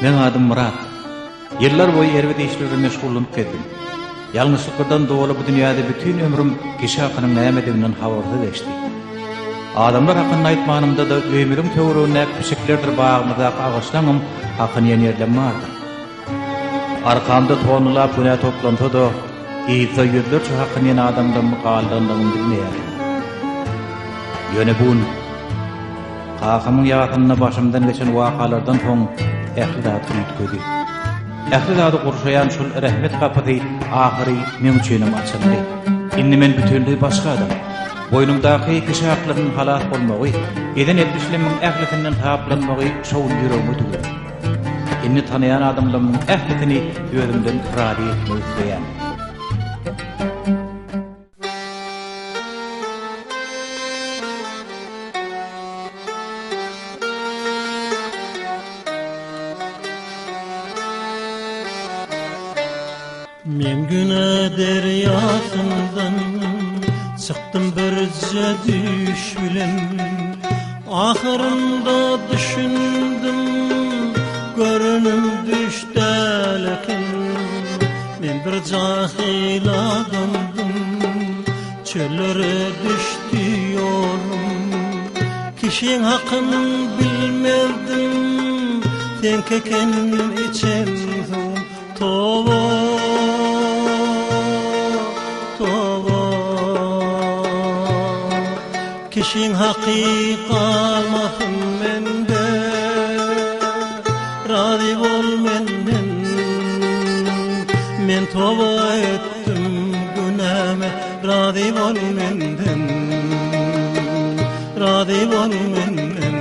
Meň adym Myrat. Ýyllar boýy erbet işler bilen meşgullanyp gezdim. Ýalňyşlyklardan doly bu dünýäde bütin ömrüm kişi hakynyň nämediginden habarsyz geçdi. Adamlar hakynda aýtmanymda-da öýümiziň töweregindäki pişiklerdir bagymyzdaky agaçlaňam hakyny iýen ýerlem bardyr. Arkamda tonnalap günä toplansa-da, yzda ýüzlerçe hakyny iýen adamdan galdandygymy bilmeýärdim. Ýöne bu gün Kakamyň ýasynda başymdan geçen wakalardan soň ähli zat üýtgedi. Ähli zady gurşaýan şol rehmet gapysy ahyry meň üçinem açyldy. Indi men bütinleý başga adam. Boýnumdaky kişi haklarynyň halas bolmagy, eden etmişlerimiň ählisinden saplanmagy şo gün ýüregime düwdüm. Indi tanaýan adamlarymyň ählisini özümden razy etmek isleýän. Men güne derýasyndan çykdym birje düýş bilen Ahyrynda düşündim görenim düş däl eken Men bir jahyl adamdym, çöllere düşdi ýolum. Kişiň hakyn bilmezdim, seňki eken içen suwum. Toba, toba. Kişiň haky galmasyn mende, Razy bol menden. Men toba etdim günäme, Razy bol menden. Razy bol menden.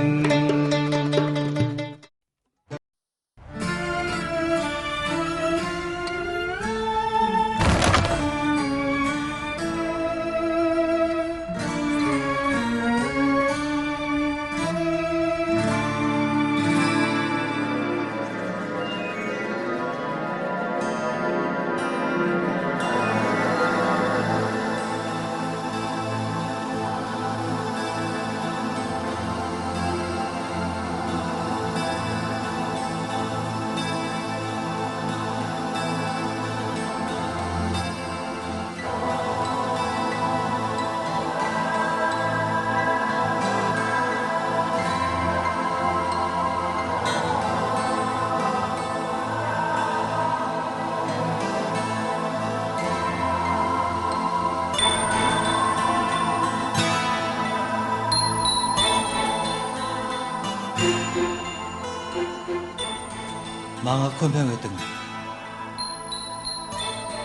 Maňa kömek ediň.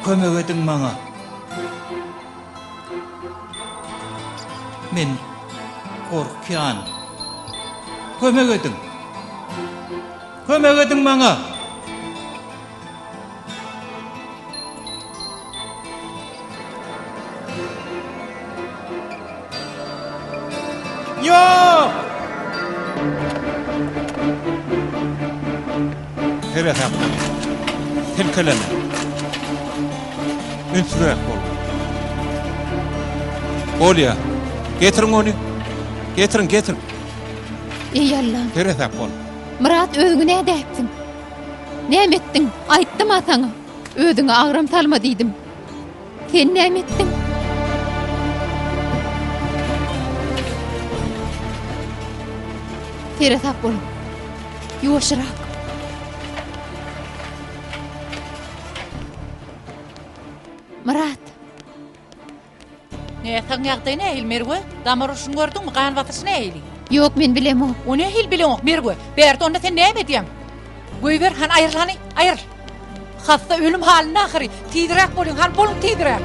Kömek ediň maňa. Men gorkýan. Kömek ediň. Kömek ediň maňa. Ýok! Seresap bol. Silkeleme. Ünsliräk bol. Bolýa. Getiriň ony. Getiriň, getiriň. Eý Allam. Seresap bol. Myrat özüňi nädäýipsiň? Näme etdiň? Aýtdym-a saňa. Özüňe agram salma diýdim. Sen näme etdiň? Seresap boluň. Ýuwaşrak. Myrat. Näsagyň ýagdaýy nähili, Merwe? Damar urşuny gördüňmi? Gan basyşy nähili? Ýok, men bilemok. O nähili bileňok, Merwe? Bärde onda sen näme edýäň? Goýber, hany aýryl hany, aýryl. Hassa ölüm halynda ahyry. Tizräk boluň, hany boluň tizräk.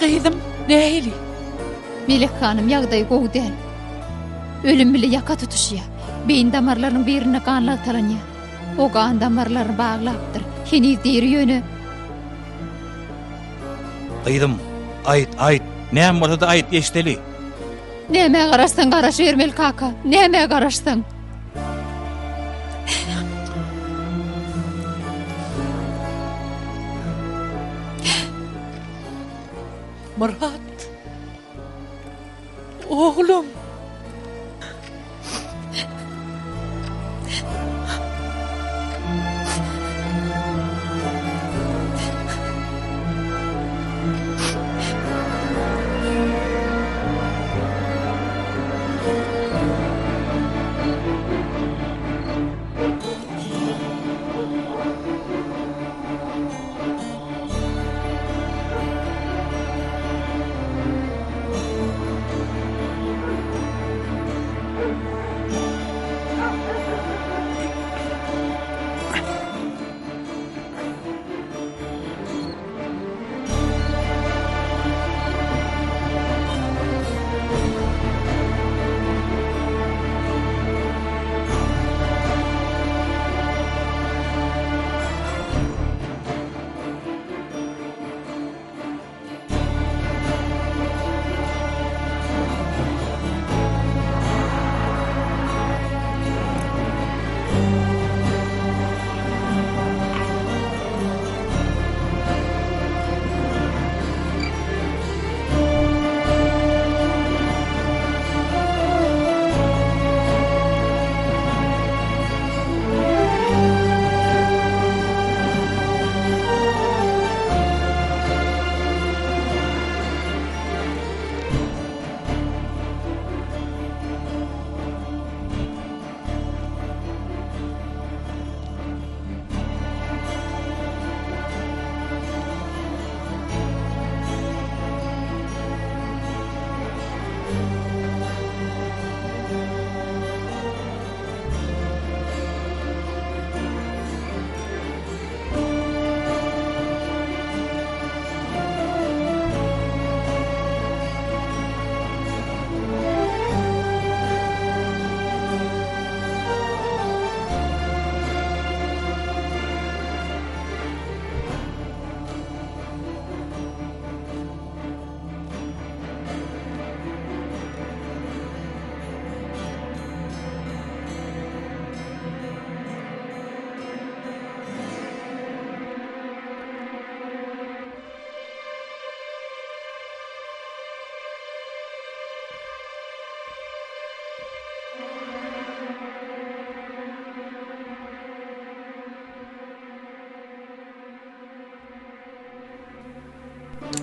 Gyzym, nähili? Melek hanym ýagdaýy gowy däl. Ölüm bile ýaka tutuşýar. Beýin damarlarynyň birinde gan lagtalanýar. O gan damarlaryny baglapdyr. Heniz diri ýöne. Gyzym, aýt, aýt. Näme bolsa-da aýt, eşideli. Nämä garaşsaň garaşybermeli kaka. Nämä garaşsaň. Myrat. Oglum.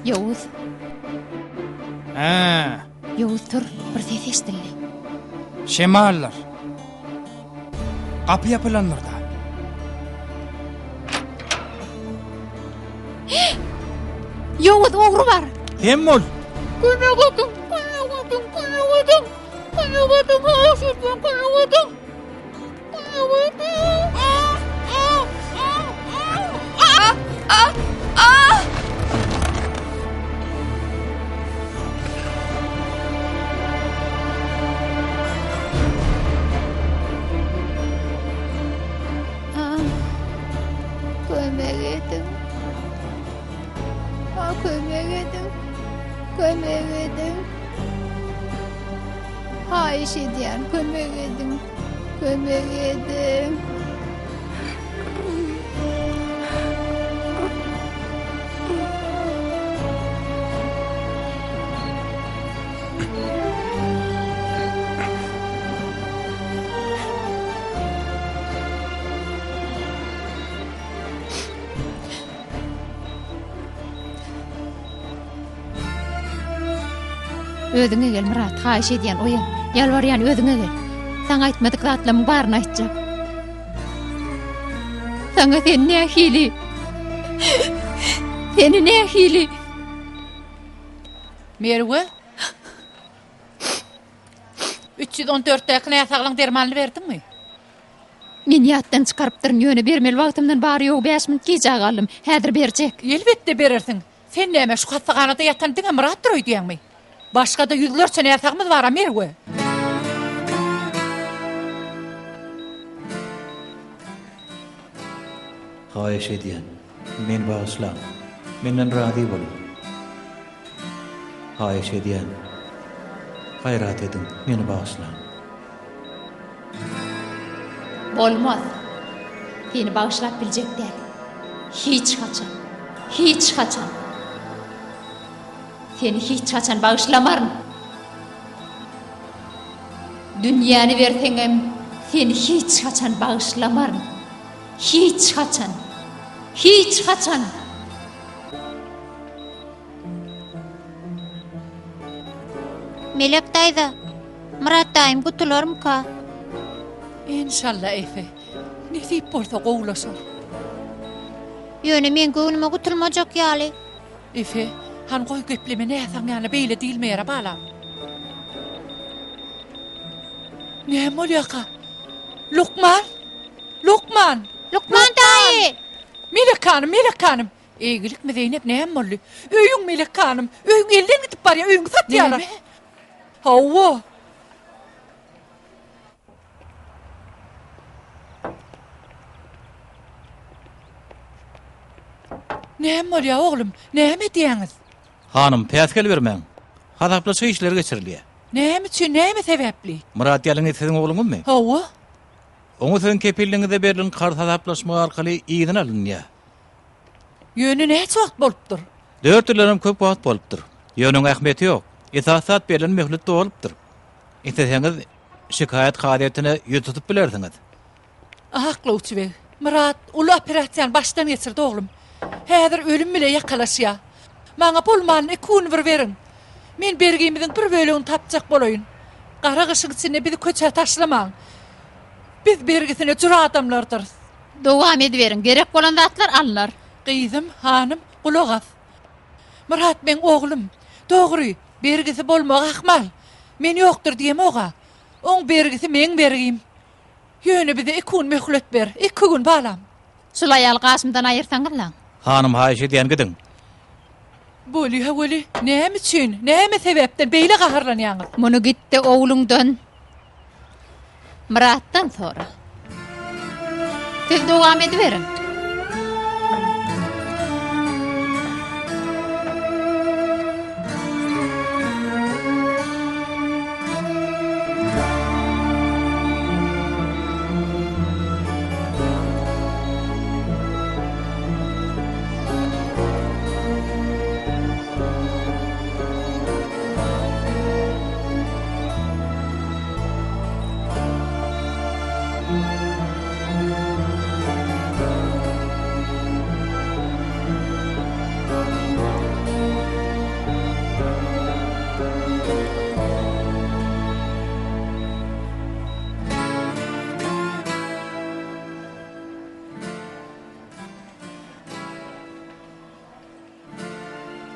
Ýowuz. Hä. Ýowuz tur, bir ses eşidildi. Şemallar. Gapy ýapylandyr-da. Ýowuz ogry bar. Sem bol. Kömek ediň, kömek ediň, kömek ediň. Kömek ediň, haýyş edýän, kömek ediň. Kömek ediň. Ah, ah, ah. Ah, kömek ediň. Ah, kömek ediň. Kömek ediň. Haýyş edýän, kömek ediň. Kömek ediň. Özüňe gel, Myrat, haýyş edýän, oýan. Ýalbarýan, özüňe gel. Saňa aýtmadyk zatlamyň baryny aýtjak. Saňa sen nähili? Seni nähili? Merwe? 314-däki näsaglaň dermanyny berdiňmi? Men ýatdan çykarypdyryn, ýöne bermeli wagtymdan bary-ýogy bäş minut gijä galdym. Häzir berjek. Elbetde berersiň. Sen näme, şu hassahanada ýatan diňe Myratdyr öýdýäňmi? Başga-da ýüzlerçe näsagymyz bar-a, Merwe. Haýyş edýän, meni bagyşlaň. Menden razy boluň. Haýyş edýän, gaýrat ediň, meni bagyşlaň. Bolmaz. Seni bagyşlap biljek däl. Hiç haçan. Hiç haçan. Seni hiç haçan bagyşlamaryn. Dünýäni berseňem seni hiç haçan bagyşlamaryn. Hiç haçan. Hiç haçan. Melek daýza, Myrat daýym gutularmyka? Enşalla Efe. Nesip bolsa gowulaşar. Ýöne meň göwnüme gutulmajak ýaly. Efe, han goý gepleme näsaň ýaly beýle diýilmeýär-a balam. Näme bolýarka? Lukman! Lukman! Lukman daýy! Melek hanym, Melek hanym! Eýgilikmi Zeýnep näme boldy? Öýüň Melek hanym, öýüň elden gidip barýar, öýüňi satýarlar. Näme? Hawa. Näme bolýar oglum? Näme edýäňiz? Hanym, päsgel bermäň. Hasaplaşyk işleri geçirilýär. Näme üçin, näme sebäpli? Myrat ýalyňy siziň ogluňyzmy? Hawa. Oňa siziň kepilligiňizde berlen karz hasaplaşmak arkaly yzyna alynýar. Ýöne näçe wagt bolupdyr? Dört ýyldanam köp wagt bolupdyr. Ýöne oň ähmiýeti ýok. Esasy zat berlen möhlet dolupdyr. Isleseňiz, şikaýat kazyýetine ýüz tutup bilersiňiz. Aklawçy beg, Myrat uly operasiýany başdan geçirdi oglum. Häzir ölüm bile ýakalaşýar. Maňa bolmanda iki gün bir beriň. Men bergimiziň bir bölegini tapjak bolaýyn. Gara gyşyň içinde bizi köçä taşlamaň. Biz bergisine jür adamlardyrys. Dowam ediberiň, gerek bolan zatlar alnar. Gyzym, hanym, gulak as. Myrat meň oglum. Dogry, bergisi bolmagy ahmal. Men ýokdur diýemog-a. Oň bergisi meň bergim. Ýöne bize iki gün möhlet ber. Iki gün, balam. Şul aýaly gaşymdan aýyrsaňyzlaň. Hanym, haýyş edýän, gidiň. Bolýa weli, näme üçin, näme sebäpden beýle gaharlanýaňyz? Muny git-de ogluňdan, Myratdan sora. Siz dowam ediberiň.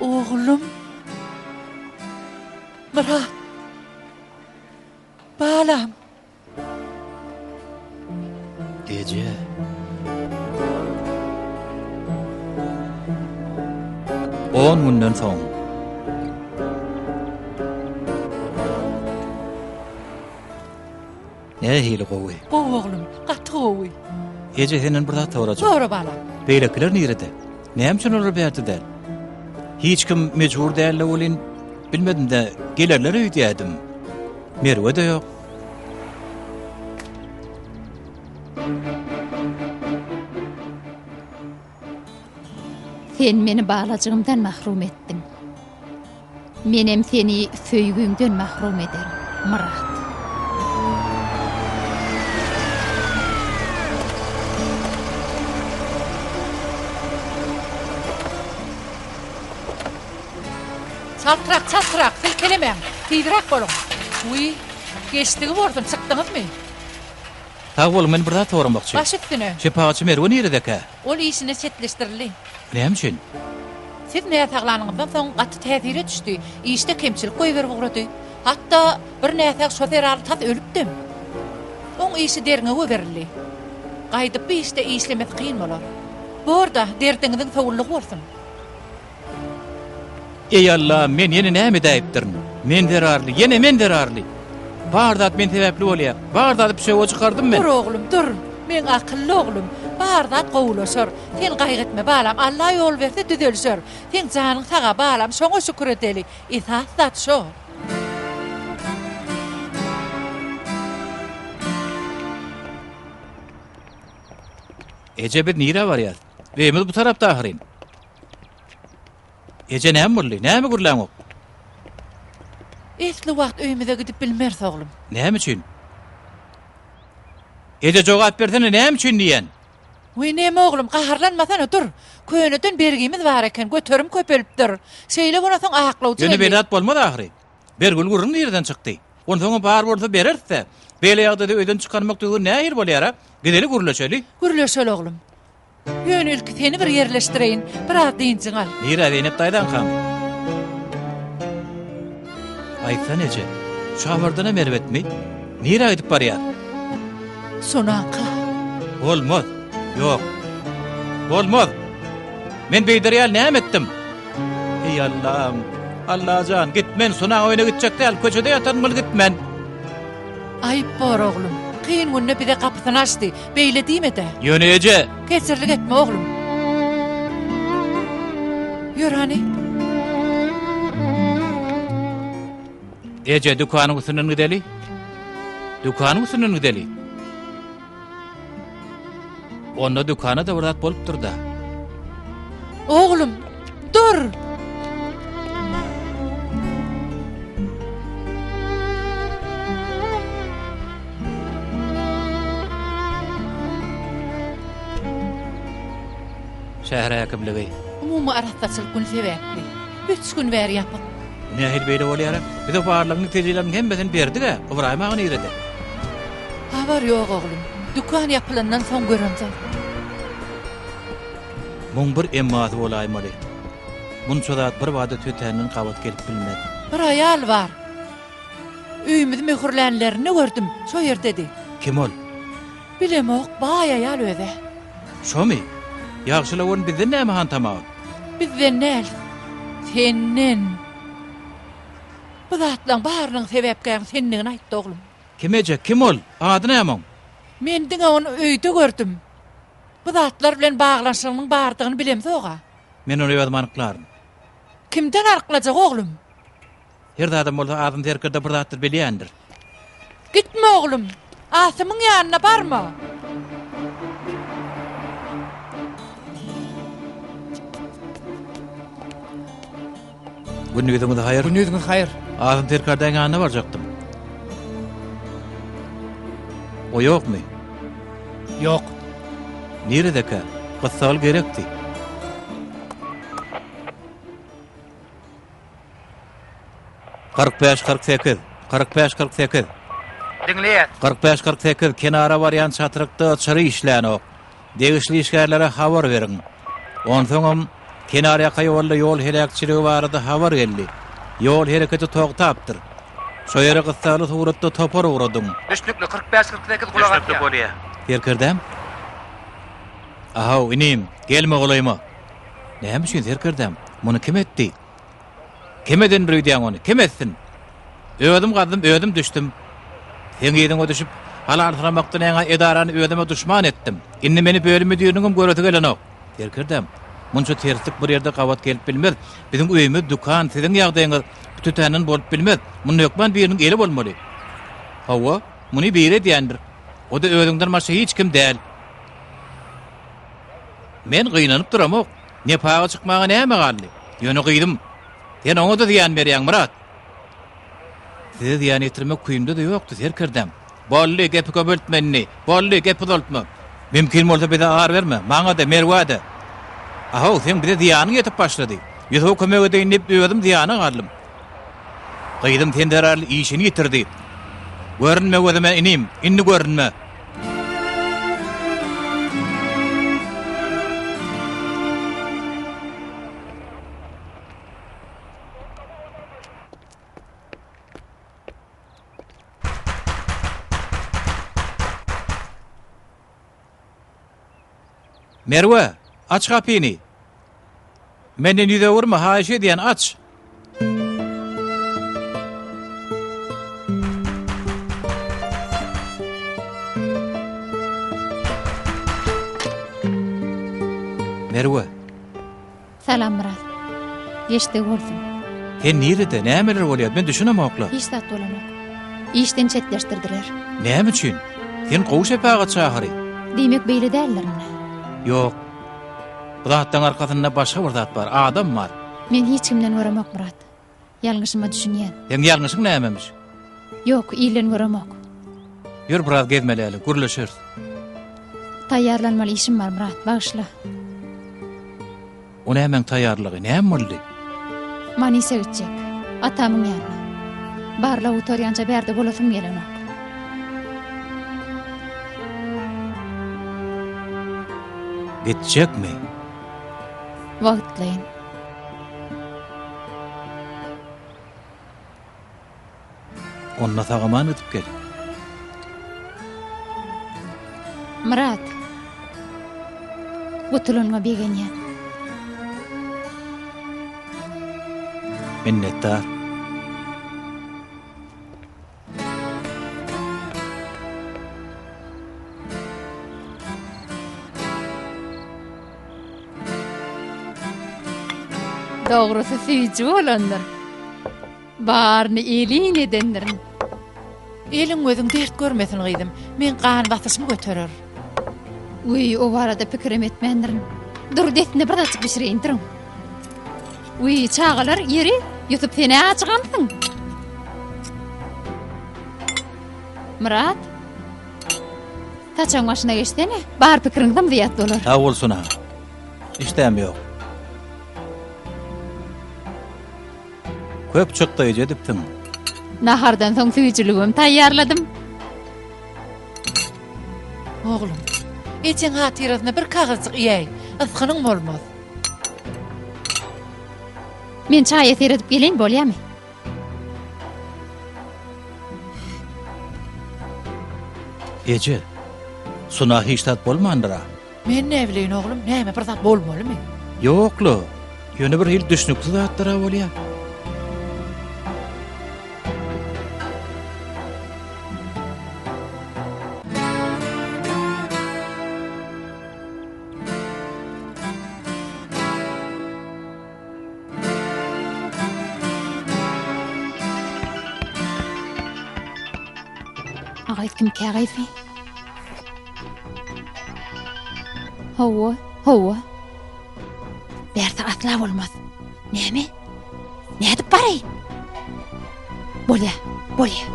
Oglum. Myrat. Balam. Eje. On günden soň. Nähili gowy. Gowy oglum, gaty gowy. Eje senden bir zat sorajak. Sora balam. Beýlekiler nirede? Näme üçin olar bärde däl? Hiç kim mejbur däldi welin, bilmedim-de, gelerler öýdýärdim. Merwe-de ýok. Sen meni balajygymdan mahrum etdiň. Menem seni söýgüňden mahrum ederin, Myrat. Çaltrak, çaltrak, silkelemäň, tizräk boluň. Wiý, geçdigi bolsun, çykdyňyzmy? Sag boluň, men bir zat soramakçy. Baş üstüne. Şepagatçy Merwe niredekä? Ol işinden çetleşdirildi. Näme üçin? Siz näsaglanyňyzdan soň gaty täsire düşdi. Işde kemçilik goýberip ugrady. Hatda bir näsag şo zerarly tas ölüpdem. Oň işi derňewe berildi. Gaýdyp bu işde işlemesi kyn bolar. Bor-da, derdiňiziň sowullygy bolsun. Eý Alla, men ýene näme edäýipdirin? Men zerarly, ýene men zerarly! Bar zat men sebäpli bolýar. Bar zady pişewe çykardym men. Dur oglum, dur. Meň akylly oglum. Bar zat gowulaşar. Sen gaýgy etme balam, Alla ýol berse düzelişer. Seň janyň sag-a balam, şoňa şükür edeli. Esasy zat şo. Eje biz nirä barýas? Öýümiz bu tarapda ahyryn. Eje näme boldy? Näme gürläňok? Esli wagt öýümize gidip bilmeris, oglum. Näme üçin? Eje jogap bersene, näme üçin diýýän? Wiý, neme oglum, gaharlanmasana, dur. Köneden bergimiz bar eken, göterim köpelipdir. Şeýle bolansoň aklawjy Ýöne geldi. beýle zat bolmaz ahyry. Bergili gürrüň nireden çykdy? Onsoňam bar bolsa bereris-dä. Beýle ýagdaýda öýden çykarmak düzgün nähili bolýar-a? Gideli gürleşeli. Gürleşeli oglum. Ýöne ilki seni bir ýerleşdireýin, biraz dynjyňy al. Nirä, Zeýnep daýzaňkamy? Aýtsana eje, şu habardanam erbetmi? Nirä gidip barýas? Sonaňka. Bolmaz. Ýok. Bolmaz. Men beýder ýaly näme etdim? Eý Allam! Allajan, gitmen, Sonaň öýüne gitjek däl, köçede ýataryn bul gitmen. Aýyp bor oglum. Kyn günde bize gapysyny açdy. Beýle diýme-dä. Ýöne eje! Kesirlik etme oglum. Ýör hany. Eje, dükanyň üstünden gideli. Dükanyň üstünden gideli. Onda dükana-da bir zat bolupdyr-da. Oglum, dur! Şäher häkimligi. Umumy arassaçylyk güni sebäpli. Üç gün bäri ýapyk. Bu nähili beýle bolýar-a? Biz o barlagyň netijeleriniň hemmesini berdik-ä. Ybraýym aga nirede? Habar ýok, oglum. Dükan ýapylandan soň göremzok. Muň bir emmasy bolaýmaly. Munça zat birbada tötänden gabat gelip bilmez. Bir aýal bar. Öýümizi möhürlänlerinde gördüm, şo ýerdedi. Kim ol? Bilemok, baý aýal öz-ä. Şomy? Ýagşyla ony bizden näme hantama ol? Bizden däl, senden. Bu zatlaň barynyň sebäpkäriň sendigini aýtdy oglum. Kim eje, kim ol? Ady näme oň? Men diňe ony öýde gördüm. Bu zatlar bilen baglanyşygynyň bardygyny bilemzog-a. Men ony özüm anyklaryn. Kimden anyklajak oglum? Her zadam bolsa Azym serkerde bir zatlar bilýändir. Gitme oglum, Asymyň ýanyna barma. Gündiziňiz haýyr. Gündiziňiz haýyr. Azym serkerdäň ýanyna barjakdym. O ýokmy? Ýok. Niredekä? Gyssagly gerekdi. 45 48 45 48 Diňleýäs. 45 48 kenara barýan çatrykda çyra işlänok. Degişli işgärlere habar beriň. Onsoňam kenarýaka ýolda ýol heläkçiligi barada habar geldi. Ýol hereketi togtapdyr. Şo ýere gyssagly suratda topar ugradyň. Düşnükli, 45 48 gulak Düşnükli asýar. bolýa. Serkerdäm? Ahow, inim, gelme golaýyma. Näme üçin serkerdäm? Muny kim etdi? Kim edendir öýdýäň ony? Kim etsin? Özüm gazdym, özüm düşdüm. Seň yzyňa düşüp, halalsyramakdan ýaňa edarany özüme duşman etdim. Indi meni bölüm müdiriniňem göresi gelenok. Serkerdäm, munça terslik bir ýerde gabat gelip bilmez. Biziň öýümiz, dükan, siziň ýagdaýyňyz tötänden bolup bilmez. Munda hökman biriniň eli bolmaly. Hawa, muny biri edýändir. O-da özüňden başga hiç kim däl. Men gynanyp duramok. Nepaga çykmaga näme galdy? Ýöne gyzym, sen oňa-da zyýan berýäň, Myrat. Size zyýan ýetirmek küýümde-de ýokdy, serkerdäm. Boldy, gepi köpeltme indi. Boldy, gepi uzaltma. Mümkin bolsa bize ar berme, maňa-da, Merwä-de. Ahow, seň bize zyýanyň ýetip başlady. Ýusuba kömek edeýin diýip, özüm zyýana galdym. Gyzym sen zerarly işini ýitirdi. Görünme gözüme inim, indi görünme. Merwe, aç gapyny. Menden ýüz öwürme, haýyş edýän, aç. Merwe. Salam Myrat. Geçdigi bolsun. Sen nirede, nämeler bolýar? Men düşünemokla. Hiç zat bolanok. Işden çetleşdirdiler. Näme üçin? Sen gowy şepagatçy ahyry. Diýmek beýle däldir indi. Ýok. Bu zatlaryň arkasynda başga bir zat bar, adam bar. Men hiç kimden göremok Myrat. Ýalňyşyma düşünýän. Seň ýalňyşyň nämemiş? Ýok, ilden göremok. Ýör biraz gezmeläli, gürleşeris. Taýýarlanmaly işim bar, Myrat, bagyşla. O nämäň taýýarlygy, näme boldy? Manisa gitjek. Atamyň ýanyna. Barlag gutarýança bärde bolasym gelenok. Gitjekmi? Wagtlaýyn. Onda sag-aman gidip gel. Myrat. Gutulanyňa begenýän. Minnetdar. Dogrusy süýji bolandyr. Baryny elin edendirin. Eliň gözüň dert görmesin gyzym. Meň gan basyşymy göterer. Wiý, o barada pikirem etmändirin. Dur, dessine bir zatjyk bişireýin, duruň. Wiý, çagalar, ýeri, Ýusup sen-ä ajygamsyň. Myrat, saçagyň başyna geçsene, bar pikiriň zym-zyýat bolar. Sag bolsun-a. Işdäm ýok. Köp çykdaýjy edipsiň. Nahardan soň süýjüligem taýýarladym. Oglum, ejeň hatyrasyna bir kagyzjyk iýäý, ysgynyň bolmaz. Men çaýa seredip geleýin, bolýamy? Eje, Suna hiç zat bolmandyr-a? Men näbileýin oglum, näme bir zat bolmalymy? Ýok-la, ýöne bir hili düşnüksiz zatlar-a bolýar. Agaýt kim kägaýsy? Hawa, hawa. Bärde asla bolmaz. Näme? Nädip baraýyn? Bolýa, bolýa.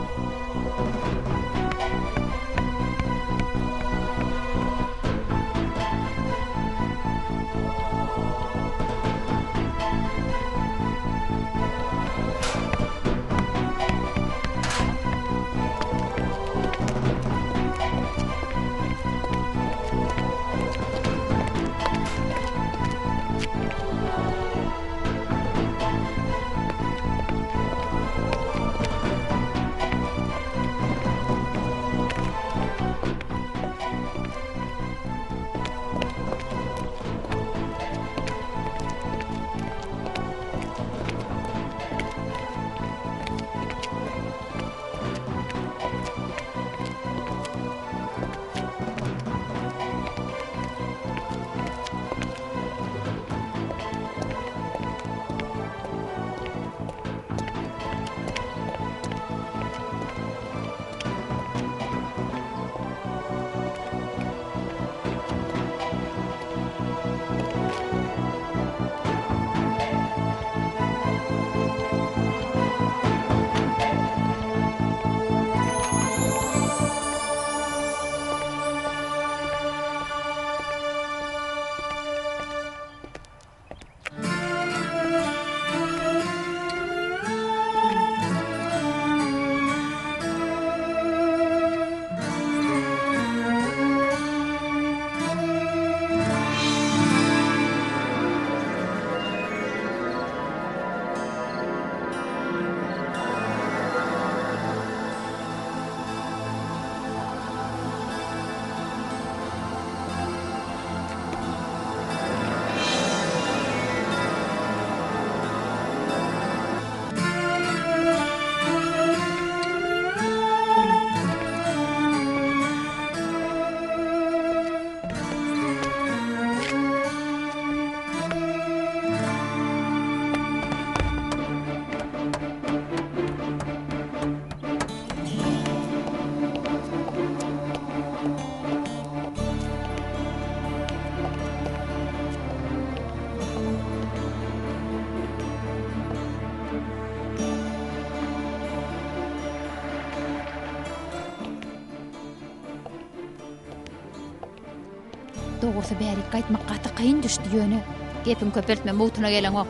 Dogrusy bärik gaýtmak gaty kyn düşdi, ýöne gepiňi köpeltme, mugtuna geleňok.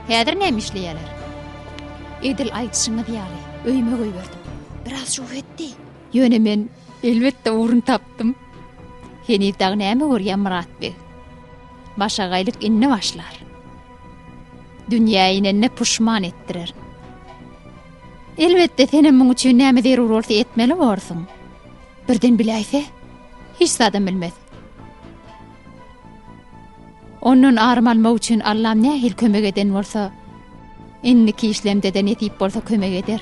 Häzir näme işleýärler? Edil aýdyşyňyz ýaly, öýüme goýberdim. Biraz şuw etdi. Ýöne men elbetde ugruny tapdym. Heniz dagy näme görýär Myrat beg? Başagaýlyk indi başlar. Dünýä inende puşman etdirerin. Elbetde, senem muň üçin näme zerur bolsa etmeli borsuň. Birden biläýse, hiç zadam bilmez. Ondan arym almak üçin Allam nähili kömek eden bolsa, indiki işlemde-de nesip bolsa kömek eder.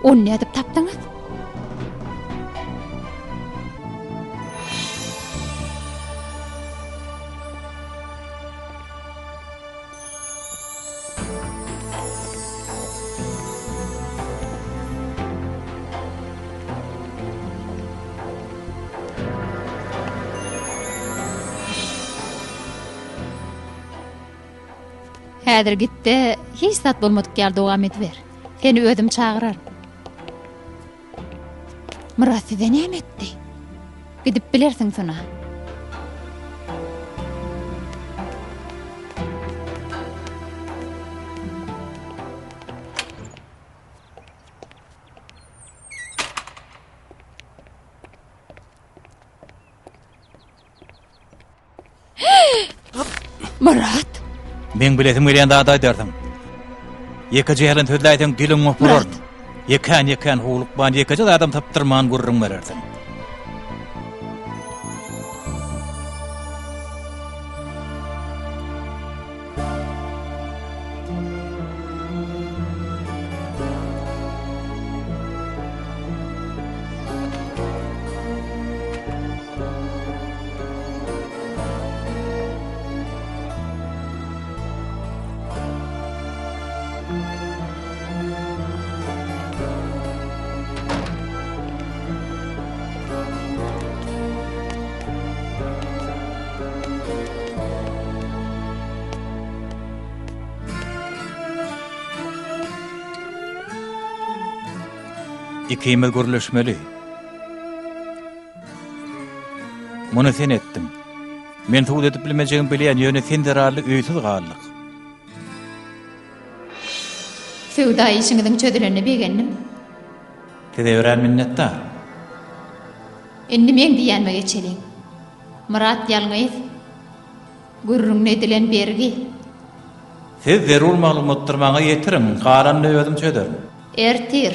Ony nädip tapdyňyz? Häzir gitde hiç zat bolmadyk ýaly dowam ediber. Seni özüm çagyraryn. Myrat size näme etdi? Gidip bilersiň Suna. Myrat! Meň bilesim gelýän zady aýdarsyň. Ýekeje ýalan sözläýseň diliň goparar. Ýekän-ýekän howlukman, ýekeje zadam tapdyrman gürrüň berersiň. Ikimiz gürleşmeli. Muny sen etdiň. Men subut edip bilmejegimi bilýän, ýöne sen zerarly öýsüz galdyk. Söwda işiňiziň çözülenine begendim. Size örän minnetdar. Indi meň diýýänime geçeliň. Myrat ýalňyz. Gürrüňini edilen bergi. Siz zerur maglumatlary maňa ýetiriň, galanyny özüm çözerin. Ertir.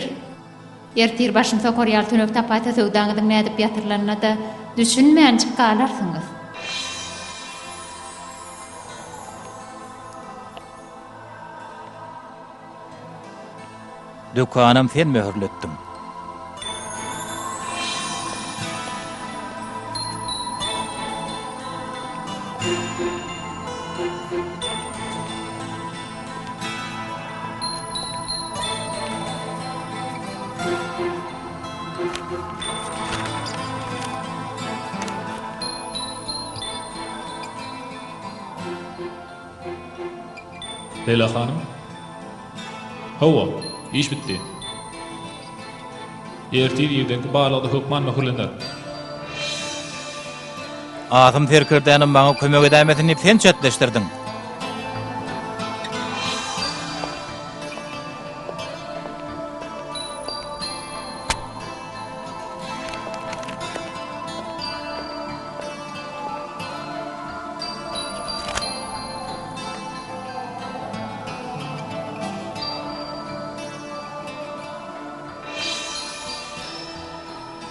Ertir başyny sokar ýaly tünek tapaýsa söwdaňyzyň nädip ýatyrylanyna-da düşünmänjik galarsyňyz. Dükanam sen möhürletdiň. Leýla hanym. Hawa, iş bitdi. Ertir irdenki barlagda hökman möhürlener. Asym serkerdänem maňa kömek edäýmesin diýip sen çetleşdirdiň.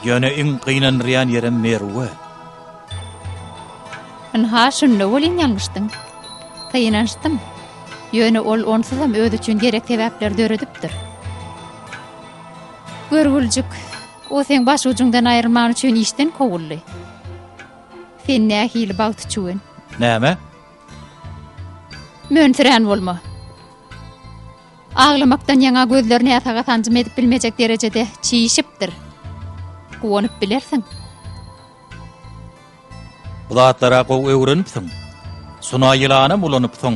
Ýöne iň gynandyrýan ýerem Merwe. Ynha, şunda welin ýalňyşdyň. Gynanyşdym. Ýöne ol onsuzam özi üçin gerek sebäpleri döredipdir. Görgüljik, o seň başujuňdan aýrylman üçin işden kowuldy. Sen nähili bagty çüwen. Näme? Mönsürän bolma. Aglamakdan ýaňa gözleri näsaga sanjym edip bilmejek derejede çişipdir. Guwanyp bilersiň. Bu zatlara gowy öwrenipsiň. Suna ýylanam ulanypsyň.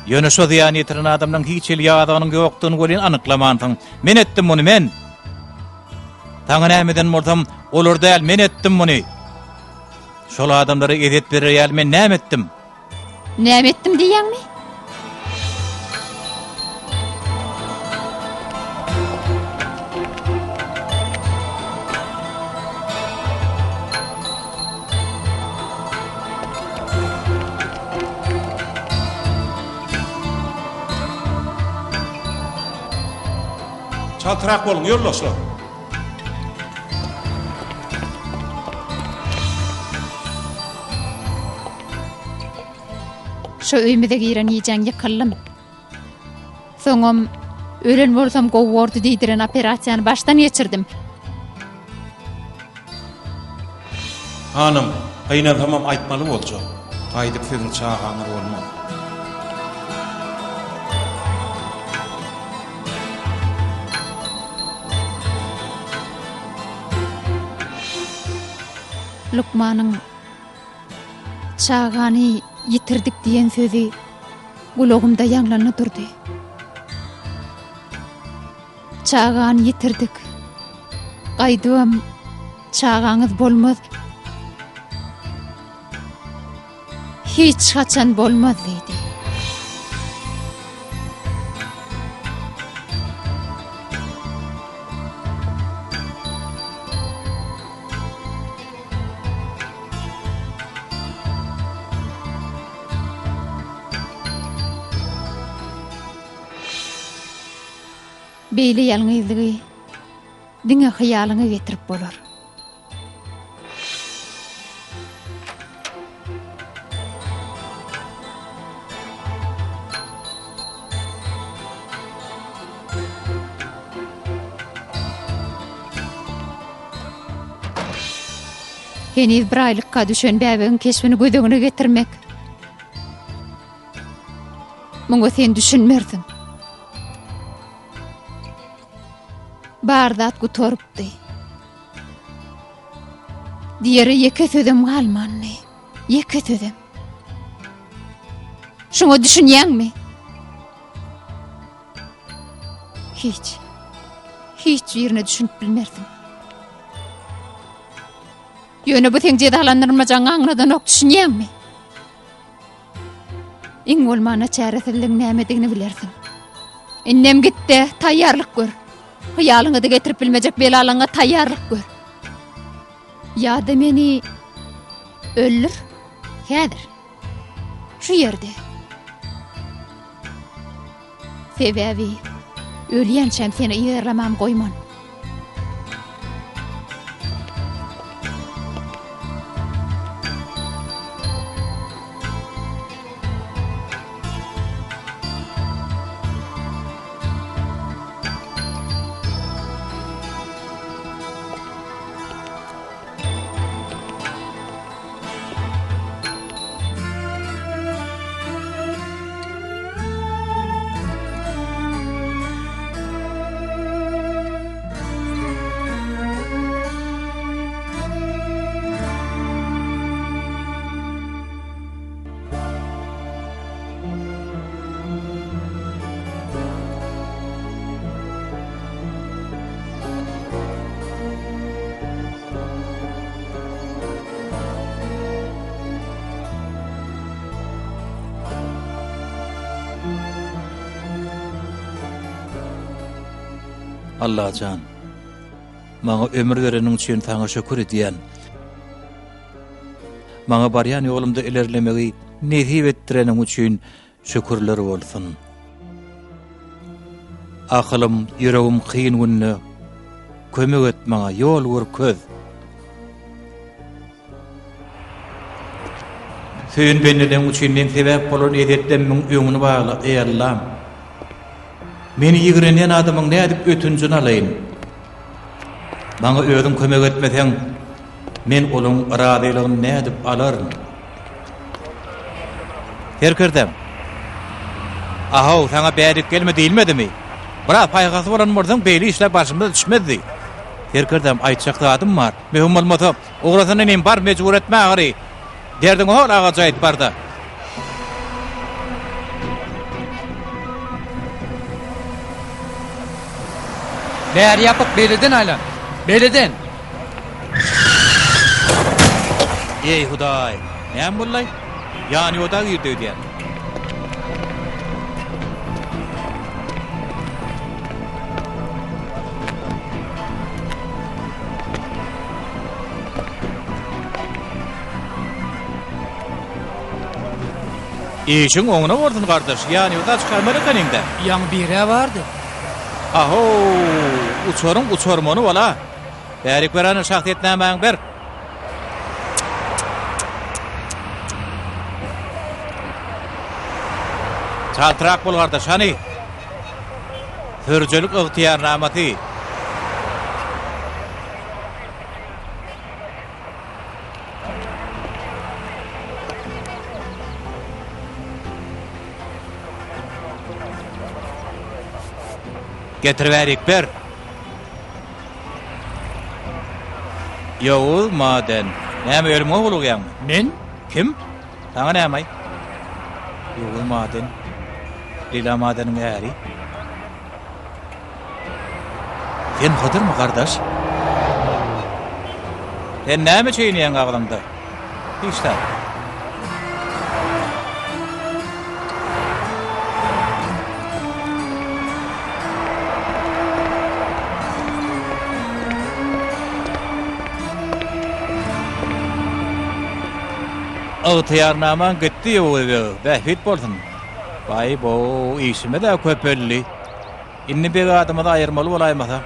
Ýöne şo zyýan ýetiren adamlaň hiç hili ýazygynyň ýokdugyny welin anyklamansyň. Men etdim muny, men! Saňa näme eden bolsam, olar däl, men etdim muny. Şol adamlara ezýet berer ýaly men näme etdim? Näme etdim diýýäňmi? Çaltrak boluň, ýoldaşlar! Şo öýümize giren gijäň ýykyldym. Soňam ölen bolsam gowy bordy diýdiren operasiýany başdan geçirdim. Hanym, gynansamam aýtmaly boljak. Gaýdyp siziň çagaňyz bolmaz. Lukmanyň Çagany ýitirdik diýen sözi gulagymda ýaňlandy durdy. Çagany ýitirdik. Gaýdybam çagaňyz bolmaz. Hiç haçan bolmaz diýdi. Beýle ýalňyzlygy diňe hyýalyňa getirip bolar. Heniz bir aýlykka düşen bäbegiň keşbini göz öňüne getirmek. Muňa sen düşünmersiň. Bar zat gutarypdy. Diýere ýeke sözem galmandy. Ýeke sözem. Şuňa düşünýäňmi? Hiç. Hiç birine düşünip bilmersiň. Ýöne bu seň jezalandyrmajagyňy aňladanok, düşünýäňmi? Iň bolmanda çäresizligiň nämedigini bilersiň. Indem git-de, taýýarlyk gör. Hyýalyňa-da getirip bilmejek belalaňa taýýarlyk gör. Ýa-da meni öldür. Häzir. Şu ýerde. Sebäbi ölýänçäm seni yzarlamam goýman. Allajan, maňa ömür bereniň üçin saňa şükür edýän. Maňa barýan ýolumda ilerlemegi nesip etdireniň üçin Şükürler bolsun. Akylym, ýüregim kyn günde kömek et maňa, ýol görkez. Söýen bendeleň üçin meň sebäp bolan ezýetlemmiň öňüni bagla, eý Allam. Meni ýigrenýän adamyň nädip ötünjini alaýyn? Maňa özüň kömek etmeseň, men olaň razylygyny nädip alaryn? Serkerdäm! Ahow, saňa bärik gelme diýilmedimi? Biraz paýhasly bolan bolsaň, beýle işler başymyza düşmezdi. Serkerdäm, aýtjak zadym bar. Möhüm bolmasa, ugrasana inim, bar, mejbur etme ahyry. Derdiňi hol agaja aýt, bar-da. Bäri ýapyk, beýleden aýlan. Beýleden! Eý, Hudaý! Näme boldy-aý? Ýanýoda girdi öýdýän. Işiň oňuna bolsun gardaş, ýanýoda çykarmaly ekeniň-dä. Ýaňy bir-ä bardy. Ahow, uçaryň uçarmany bol-a. Bärik ber hany şahsyýetnamaňy ber. Çaltrak bol gardaş, hany. Sürüjilik ygtyýarnamasy. Getir bärik ber. Ýowuz Maden. Näme ölümiňe howlugýaňmy? Men? Kim? Saňa näme-aý? Ýowuz Maden. Leýla Madeniň äri. Sen Hydyrmy, gardaş? Sen näme çeýneýäň agzyňda? Hiç zat. Ygtyýarnamaň gitdi Ýowuz beg, bähbit bolsun. Baý-bow, işimiz-ä köpeldi. Indi beg adymyzy aýyrmaly bolaýmasa.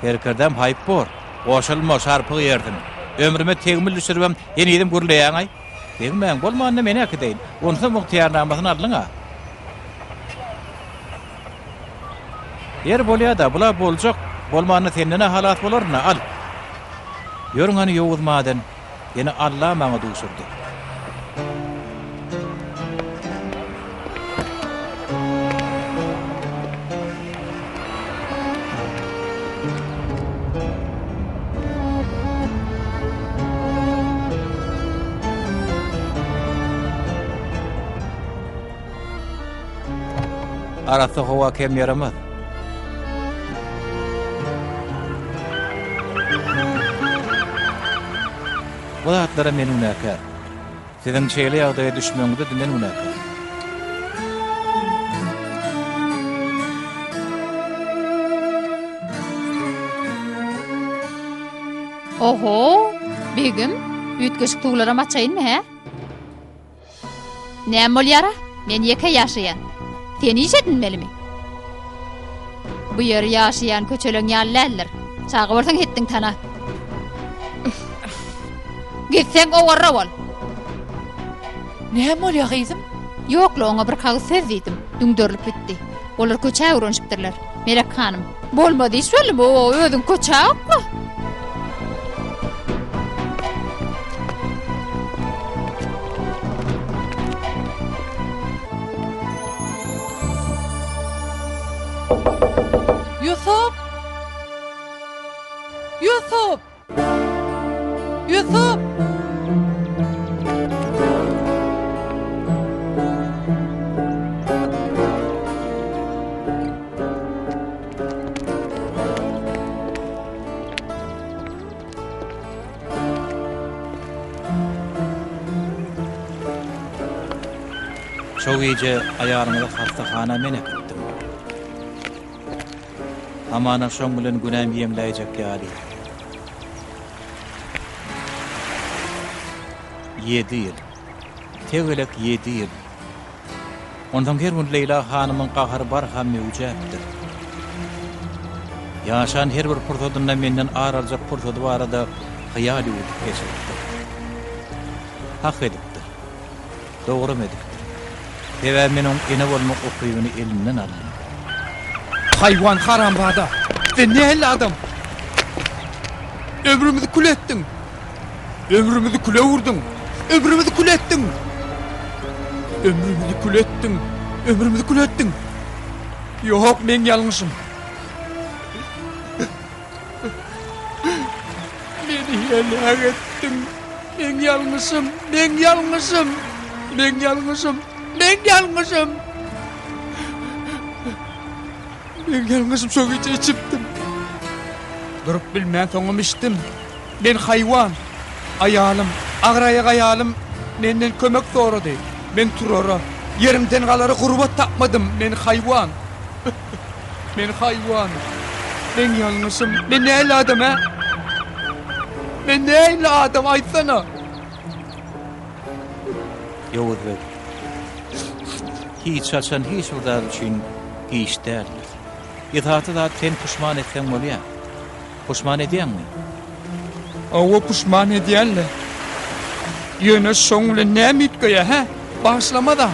Serkerdäm haýp bor. Goşulma, şarpyk ýersiň. Ömrüme tegmil düşüribem henizem gürleýäň-aý. Degmäň, bolmanda men äkideýin. Onsam ygtyýarnamasyny aldyň-a. Ýeri bolýa-da, bul-a boljak. Bolmanda senden-ä halas bolaryn-a, al. Ýörüň hany ýowuz maden. Seni Alla maňa duşurdy. Arassa howa kem ýaramaz. Bu zatlara men günäkär. Siziň şeýle ýagdaýa düşmegiňize-de men günäkär. Oho, begim, üýtgeşik suwlaram açaýynmy, hä? Näme bolýara? Men ýeke ýaşaýan. Sen iş edinmelimi? Bu ýer ýaşaýan köçeleň ýaly däldir. Çaga bolsaň hetdiň tana. Gitseň owarra bol. Näme bolýa gyzym? Ýok-la, oňa bir kagyz söz diýdim. Düňderilip gitdi. Olar köçä öwrenişipdirler. Melek hanym. Bolmaz iş boldy bu, özüň köçä okla. Ýusup! Ýusup! Ýusup! Şo gije aýalyňyzy hassahana men äkitdim. Hamana şoň bilen günäm ýeňläýjek ýaly. Ýedi ýyl. Tegelek ýedi ýyl. Onsoň her gün Leýla hanymyň gahary barha möwjäpdir. Ýaşan her bir pursadynda menden ar aljak pursady barada hyýal ýüwürdip geçiripdir. Hak edipdir. Dogram edipdir. Sebäbi men oň ene bolmak ukybyny elinden aldym. Haýwan haramzada! Sen nähili adam? Ömrümizi kül etdiň! Ömrümizi küle öwürdiň! Ömrümizi kül etdiň! Ömrümizi kül etdiň! Ömrümizi kül etdiň! Ýok, meň ýalňyşym. Meni heläk etdiň. Meň ýalňyşym, meň ýalňyşym. Meň ýalňyşym, meň ýalňyşym. Meň ýalňyşym şo gije içipdim. Durup bilmän soňam içdim. Men haýwan. Aýalym, agyr aýak aýalym menden kömek sorady. Men turara, ýerimden galara gurbat tapmadym. Men haýwan. Men haýwan. Meň ýalňyşym. Men nähili adam, hä? Men nähili adam, aýtsana? Ýowuz beg, hiç haçan hiç bir zat üçin giç däldir. Esasy zat sen puşman etseň bolýar. Puşman edýäňmi? Hawa, puşman edýän-le. Ýöne şoň bilen näme üýtgeýär, hä? Bagyşlamaz-a.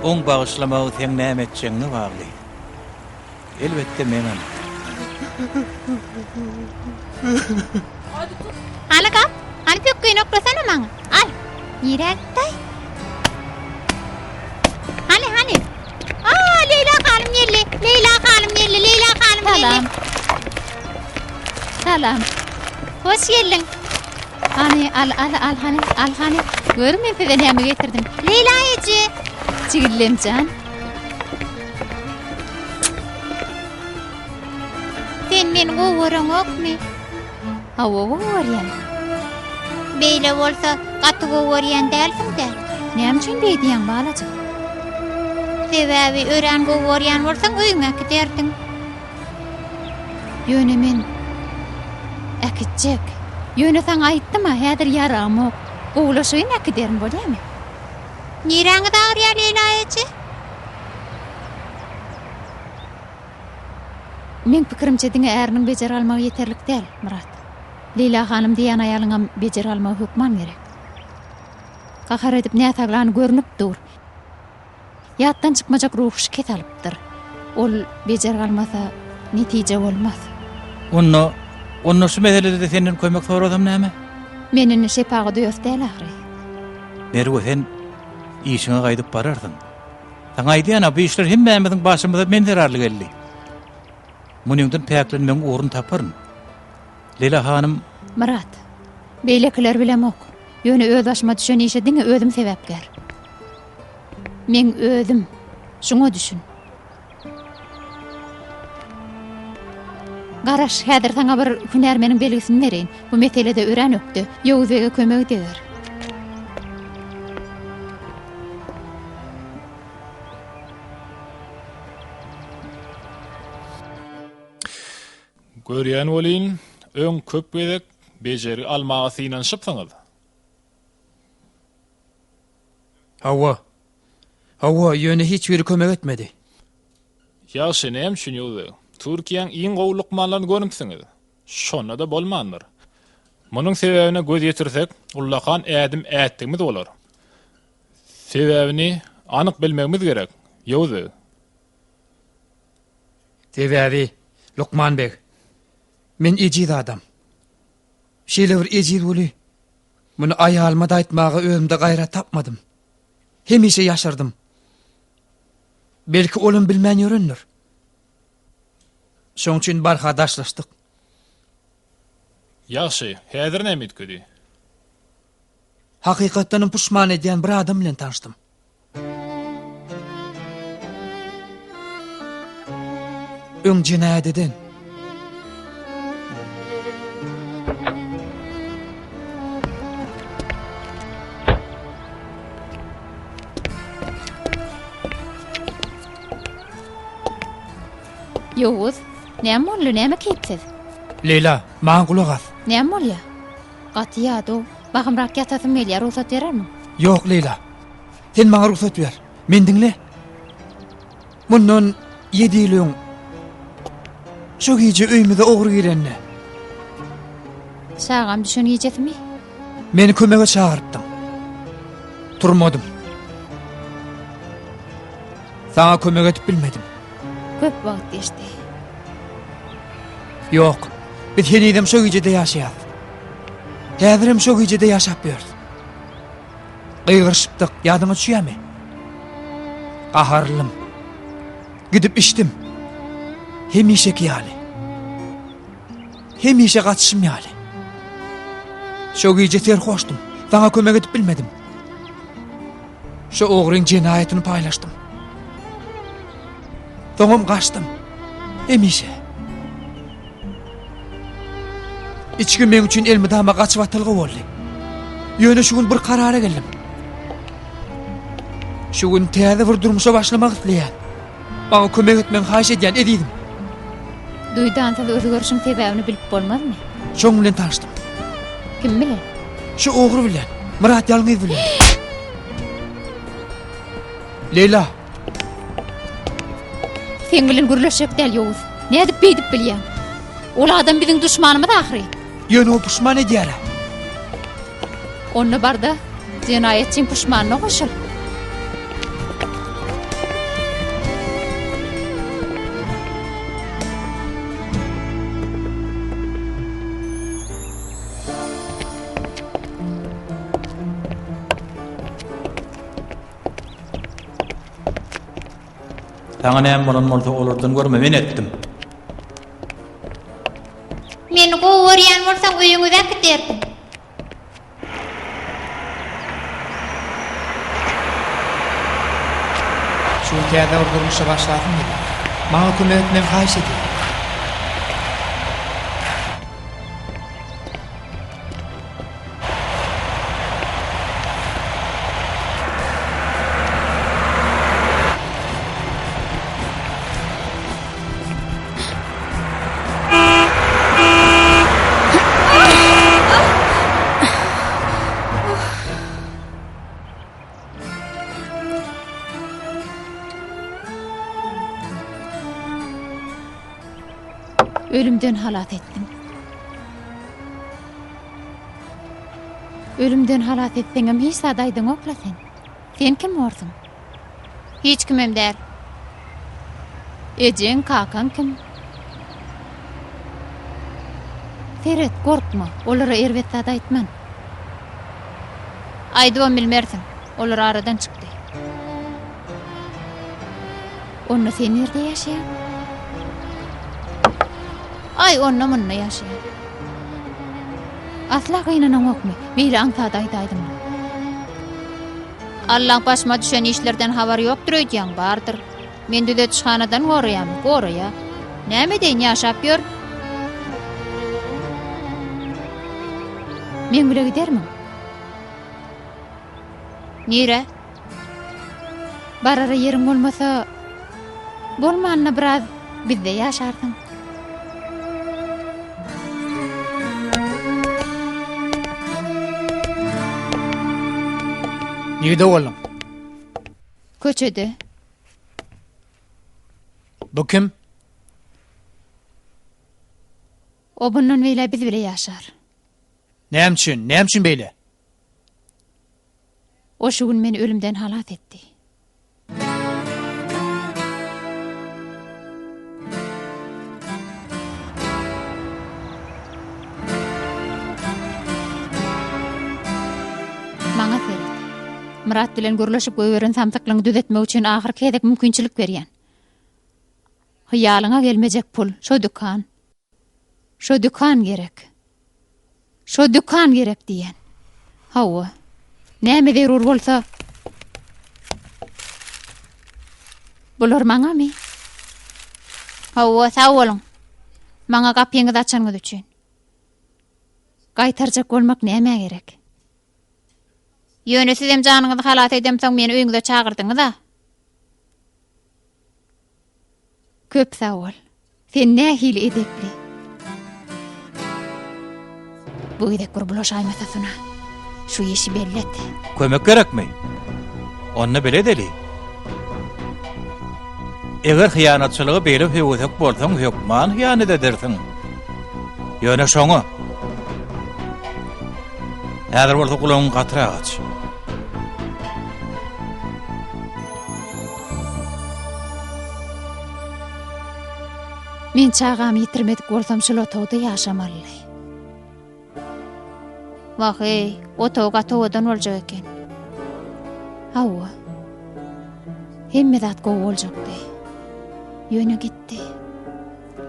Oň bagyşlamagy seň näme etjegiňe bagly. Elbetde meňem. Hany gap, hany pökgini oklasana maňa. Al. Nirä gitdi? Hany, hany. Aa, Leýla hanym geldi. Leýla hanym geldi. Leýla hanym geldi. Salam. Salam. Hoş geldiň. Hany, al, al, al, hany, al, hany. Gör men size näme getirdim. Leýla eje. Jigillemjan. Sen meni gowy göreňokmy? Hawa, gowy görýän. Beýle bolsa, gaty gowy görýän dälsiň-dä. Näme üçin beý diýýäň, balajyk? Sebäbi örän gowy görýän bolsaň, öýüňe äkiderdiň. Ýöne men äkitjek. Ýöne saňa aýtdym-a, häzir ýaramok. Gowulaşaýyn äkiderin, bolýamy? Niräňiz agyrýar, Leýla eje? Meň pikirimçe diňe äriniň bejergi almagy ýeterlik däl, Myrat. Leýla hanym diýýän aýalyňam bejergi almagy hökman gerek. Gahar edip näsaglany görnüp dur. Ýatdan çykmajak ruhy şikes alypdyr. Ol bejergi almasa, netije bolmaz. Onda, onda şu meselede-de senden kömek sorasam näme? Men indi şepagat uýasy däl ahyry. Merwe sen işiňe gaýdyp bararsyň. Saňa aýdýan-a, bu işler hemmämiziň başymyza men zerarly geldi. Munyňdan päklenmegiň ugruny taparyn. Lela hanym. Myrat, beýlekileri bilemok. Ýöne öz başyma düşen işe diňe özüm sebäpkär. Meň özüm. Şuňa düşün. Garaş, häzir saňa bir hünärmeniň belgisini bereýin. Bu meselede örän ökde. Ýowuz bege kömegi deger. Görýän welin, öň köp gezek bejergi almaga synanyşypsyňyz. Hawa. Hawa, ýöne hiç biri kömek etmedi. Ýagşy, näme üçin Ýowuz beg? Türkiýäň iň gowy lukmanlaryny görüpsiňiz. Şonda-da bolmandyr. Munuň sebäbine göz ýetirsek, ullakan ädim ätdigimiz bolar. Sebäbini anyk bilmegimiz gerek, Ýowuz beg. Sebäbi, lukman beg, men ejiz adam. Şeýle bir ejiz weli, muny aýalyma-da aýtmaga özümde gaýrat tapmadym. Hemişe ýaşyrdym. Belki olam bilmän ýörendir. Şoň üçin barha daşlaşdyk. Ýagşy, häzir näme üýtgedi? Hakykatdanam puşman edýän bir adam bilen tanyşdym. Öň jenaýat eden. Ýowuz, näme boldy, näme keýpsiz? Leýla, maňa gulak as. Näme bolýar? Gaty ýadaw. Bahymrak ýatasym gelýär, rugsat berermiň? Ýok, Leýla. Sen maňa rugsat ber. Meni diňle. Mundan ýedi ýyl öň şo gije öýümize ogry girende. Çagam düşen gijesimi? Meni kömege çagyrypdyň. Turmadym. Saňa kömek edip bilmedim. Köp wagt geçdi. Ýok. Biz henizem şo gijede ýaşaýas. Häzirem şo gijede ýaşap ýörüs. Gygyryşypdyk, ýadyňa düşýärmi? Gaharlym. Gidip içdim. Hemişeki ýaly. Hemişe gaçyşym ýaly. Şo gije serhoşdum. Saňa kömek edip bilmedim. Şo ogryň jenaýatyny paýlaşdym. Soňam gaçdym. Hemişe. Içgi meň üçin elmydama gaçybatalga boldy. Ýöne şu gün bir karara geldim. Şu gün täze bir durmuşa başlamak isleýän. Maňa kömek etmegiňi haýyş edýän, ezizim. Duýdansyz özgerişiň sebäbini bilip bolmazmy? Şoň bilen tanyşdym. Kim bilen? Şu ogry bilen. Myrat ýalňyz bilen. Leýla. Seň bilen gürleşjek däl, Ýowuz. Nädip beýdip bilýäň? Ol adam biziň duşmanymyz ahyry. Ýöne ol puşman edýär-ä. Onda bar-da, jenaýatçyň puşmanyna goşul. Saňa näme bolan bolsa olardan görme men etdim. Meni gowy görýän bolsaň öýüňize äkiderdim. Şu gün täze bir durmuşa başlasym gelýär. Maňa kömek etmegiňi haýyş edýän. Ölümden halas etdiň. Ölümden halas etseňem hiç zat aýdaňok-la sen. Sen kim borsuň? Hiç kimem däl. Ejeň, kakaň kim? Seret, gorkma, olara erbet zat aýtman. Aýdybam bilmersiň. Olar aradan çykdy. Onda sen nirde ýaşaýaň? Aý, onda-munda ýaşaýan. Asla gynanaňokmy? Beýle aňsat aýdaýdyňmy? Allaň başyma düşen işlerden habary ýokdur öýdýäň, bardyr. Meni düzetişhanadan goraýamy? Goraýa. Näme edeýin, ýaşap ýörün. Meň bile gidermiň? Nirä? Barara ýeriň bolmasa, bolmanda biraz bizde ýaşarsyň. Nirde bolduň? Köçede. Bu kim? O bundan beýle biz bile ýaşar. Näme üçin? Näme üçin beýle? O şu gün meni ölümden halas etdi. Maňa seret. Myrat bilen gürleşip goýberen samsyklygyňy düzetmek üçin ahyrky gezek mümkinçilik berýän. Hyýalyňa gelmejek pul, şo dükan. Şo dükan gerek. Şo dükan gerek diýen. Hawa. Näme zerur bolsa. Bular maňamy? Hawa, sag boluň. Maňa gapyňyzy açanyňyz üçin. Gaýtarjak bolmak nämä gerek? Ýöne sizem janyňyzy halas edemsoň meni öýüňize çagyrdyňyz-a. Köp sag bol. Sen nähili edepli. Bu gezek bir bulaşaýmasa Suna. Şu işi belli et. Kömek gerekmi? Onda bile edeli. Eger hyýanatçylyga beýle höwesek bolsaň, hökman hyýanat edersiň. Ýöne şoňa. Häzir bolsa gulagyňy gatyrak aç. Men çagamy ýitirmedik bolsam şul otagda ýaşamalydy. Wah-eý, otag gaty owadan boljak eken. Hawa. Hemme zat gowy boljakdy. Ýöne gitdi.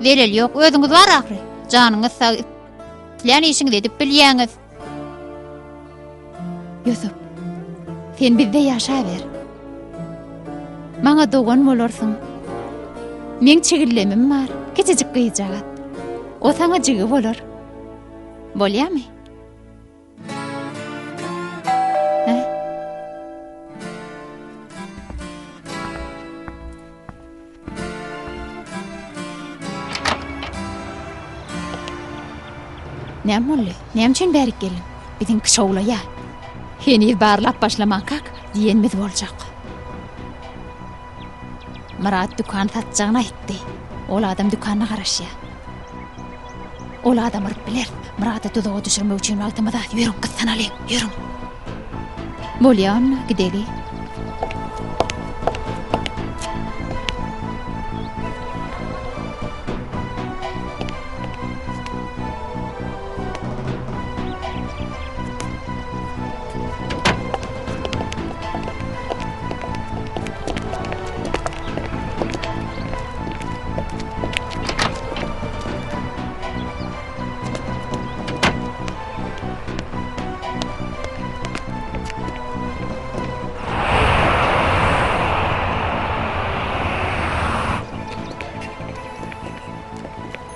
Zeleli ýok, özüňiz bar ahyry. Janyňyz sag, islän işiňizi edip bilýäňiz. Ýusup, sen bizde ýaşaber. Maňa dogan bolarsyň. Meň çigillemim bar. Kiçijik gyzjagaz. O saňa jigi bolar. Bolýamy? Hä? Näme boldy? Näme üçin bärik geldiň? Biziňki şowlaýa. Heniz barlap başlamankak diýenimiz boljak. Myrat dükan satjagyny aýtdy. Ol adam dükanyna garaşýar. Ol adam yryp biler. Myrady duzaga düşürmek üçin wagtymyz az. Ýörüň, gyssanalyň, ýörüň. Bolýa onda, gideli.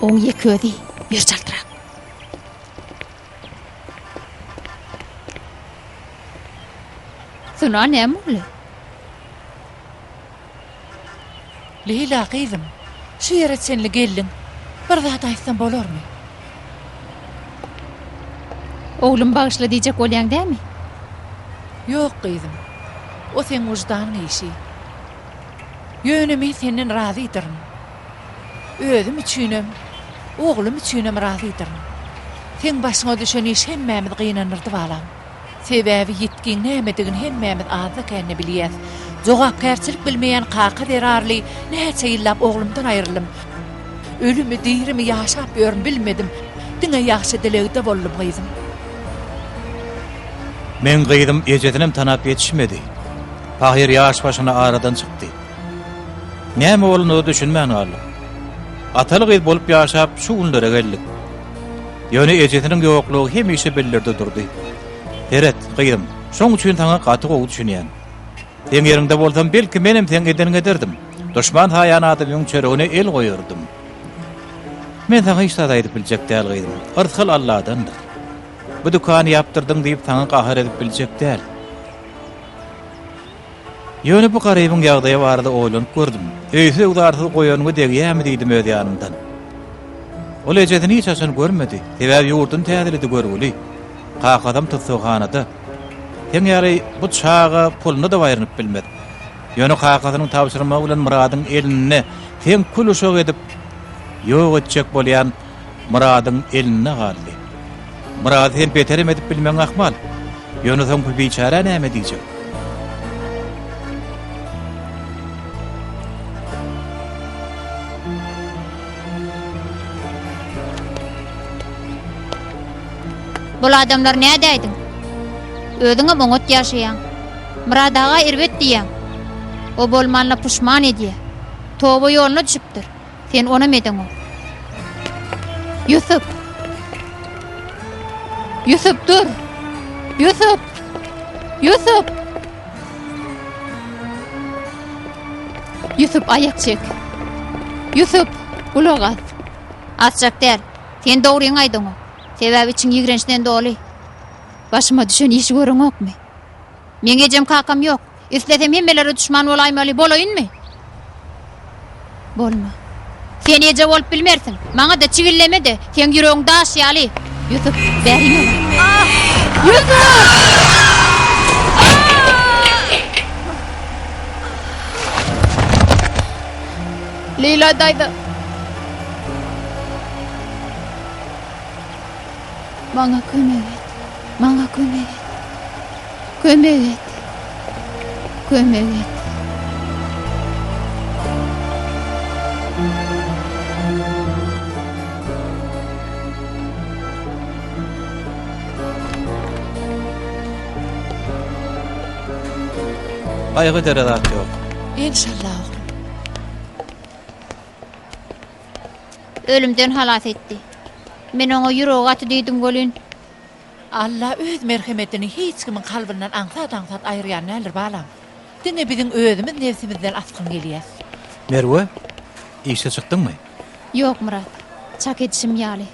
Oň ýeke özi, ýör çaltrak. Suna näme boldy? Leýla gyzym, şu ýere çenli geldiň. Bir zat aýtsam bolarmy? Oglum bagyşla diýjek bolýaň dämi? Ýok gyzym. O seň wyždanyň işi. Ýöne men senden razydyryn. Özüm üçinem, oglum üçinem razydyryn. Seň başyňa düşen iş hemmämizi gynandyrdy balam. Sebäbi ýitgiň nämedigini hemmämiz azda-kände bilýäs. Jogapkärçilik bilmeýän kaka zerarly näçe ýyllap oglumdan aýryldym. Ölümi, dirimi ýaşap ýörün bilmedim. Diňe ýagşy dilegde boldum gyzym. Meň gyzym ejesinem tanap ýetişmedi. Pahyr ýaş başyna aradan çykdy. Näme bolanyna düşünmän galdyk. Ataly-gyz bolup ýaşap şu günlere geldik. Ýöne ejesiniň ýoklugy hemişe bildirdi durdy. Seret, gyzym, şoň üçin saňa gaty gowy düşünýän. Seň ýeriňde bolsam, belki menem seň edeniňi ederdim. Duşman saýan adamyň çöregine el goýardym. Men saňa hiç zat aýdyp biljek däl, gyzym. Yrsgal Alladandyr. Bu dükany ýapdyrdyň diýip saňa gahar edip biljek däl. Ýöne bu garybyň ýagdaýy barada oýlanyp gördüm. Öýsüz-öwzarsyz goýanyňa degýärmi diýdim öz ýanymdan. Ol ejesini hiç haçan görmedi. Sebäbi ýurduny täzeledi görgüli. Kakasam tussaghanada. Seň ýaly bu çaga puluna-da baýrynyp bilmez. Ýöne kakasynyň tabşyrmagy bilen Myradyň elinde seň kül uşak edip ýok etjek bolýan Myradyň elinde galdy. Myrady sen beterem edip bilmegiň ahmal. Ýöne soň bu biçärä näme diýjek? Bul adamlar nädäýdiň? Özüňem oňat ýaşaýaň. Myrat aga erbet diýýäň. O bolmanda puşman edýä. Toba ýoluna düşüpdir. Sen onam edeňok. Ýusup! Ýusup dur! Ýusup! Ýusup! Ýusup aýak çek. Ýusup, gulak as. Asjak däl. Sen dogryňy aýt oňa. Sebäbi içiň ýigrençden doly. Başyma düşen işi göreňokmy? Meň ejem kakam ýok. Islesem hemmelere duşman bolaýmaly, bolaýynmy? Bolma. Sen eje bolup bilmersiň. Maňa-da çigilleme-de, seň ýüregiň daş ýaly. Ýusup, bäriňe bar. Ýusup! Leýla daýza. Maňa kömek et. Maňa kömek et. Kömek et. Kömek et. Gaýgy edere zat ýok. Enşalla oglum. Ölümden halas etdi. Men oňa ýüregi gaty diýdim welin. Alla öz merhemetini hiç kimiň kalbyndan aňsat-aňsat aýyrýan däldir, balam. Diňe biziň özümiz nebsimizden asgyn gelýäs. Merwe, işe çykdyňmy? Ýok, Myrat. Çak edişim ýaly,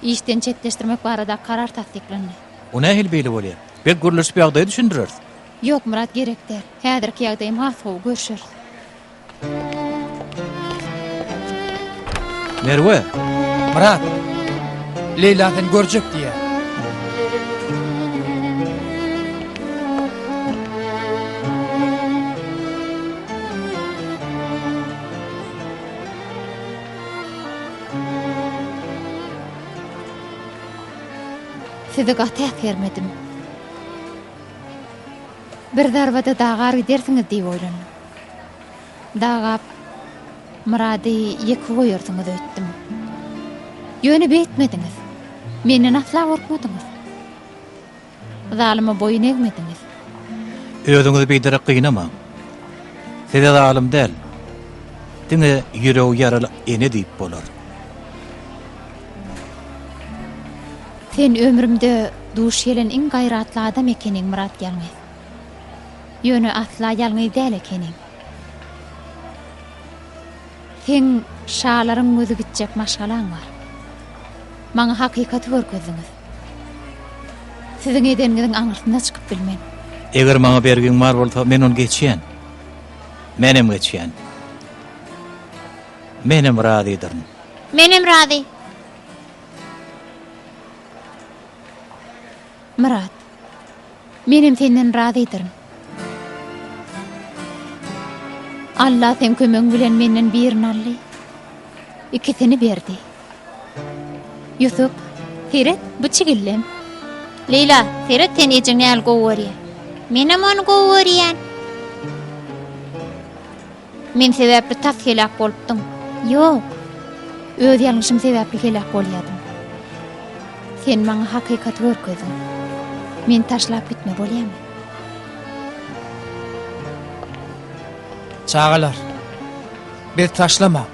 işden çetleşdirmek barada karar tassyklandy. O nähili beýle bolýar? Belki gürleşip ýagdaýy düşündireris. Ýok, Myrat, gerek däl. Häzirki ýagdaýym has gowy, görşeris. Merwe! Myrat! Leýla seni görjek diýýär. Sizi gaty äsgermedim. Bir zarbada dagar gidersiňiz diýip oýlandym. Dagap, Myrady ýeke goýarsyňyz öýtdüm. Ýöne beýtmediňiz. Menden asla gorkmadyňyz. Zalyma boýun egmediňiz. Özüňizi biderek gynamaň. Size zalym däl, diňe ýüregi ýaraly ene diýip bolar. Sen ömrümde duş gelen iň gaýratly adam ekeniň, Myrat ýalňyz. Ýöne asla ýalňyz däl ekeniň. Seň şalaryň gözi gitjek maşgalaň bar. Maňa hakykaty görkezdiňiz. Siziň edeniňiziň aňyrsyna çykyp bilmen. Eger maňa bergiň bar bolsa, men ony geçýän. Menem geçýän. Menem razydyryn. Menem razy. Myrat, menem senden razydyryn. Alla seň kömegiň bilen menden birini aldy, ikisini berdi. Ýusup, seret, bu çigillem. Leýla, seret seni ejeň nähili gowy görýär. Menem ony gowy görýän. Men sebäpli tas heläk bolupdyň. Ýok. Öz ýalňyşym sebäpli heläk bolýadym. Sen maňa hakykaty görkezdiň. Meni taşlap gitme, bolýamy? Çagalar, bizi taşlamaň.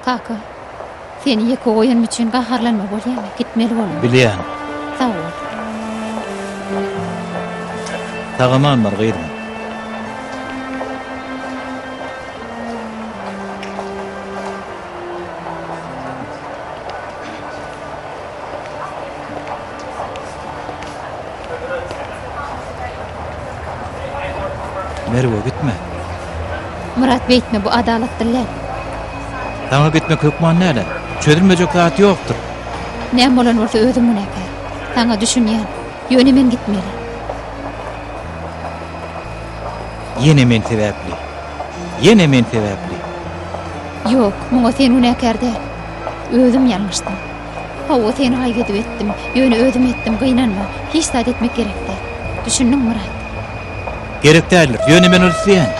Kaka, seni ýeke goýanym üçin gaharlanma bolýamy? Gitmeli boldum. Bilýän. Sag bol. Sag-aman bar, gyzym. Merwe gitme. Myrat beýtme bu adalatly däl. Saňa gitmek hökman däl-ä. Çözülmejek zat ýokdur. Näme bolan bolsa özüm günäkär. Saňa düşünýän. Ýöne men gitmeli. Ýene men sebäpli. Ýene men sebäpli. Ýok, muňa sen günäkär däl. Özüm ýalňyşdym. Hawa, seni aýyp edip etdim. Ýöne özüm etdim, gynanma. Hiç zat etmek gerek däl. Düşündiňmi, Myrat? Gerek däldir. Ýöne men ony isleýän.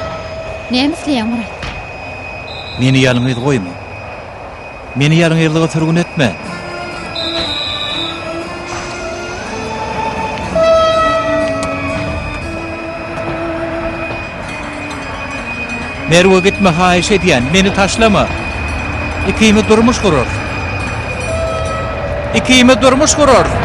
Näme isleýäň, Myrat? Meni ýalňyz goýma. Meni ýalňyzlyga sürgün etme. Merwe gitme haýyş edýän, meni taşlama. Ikimiz durmuş gurarys. Ikimiz durmuş gurarys.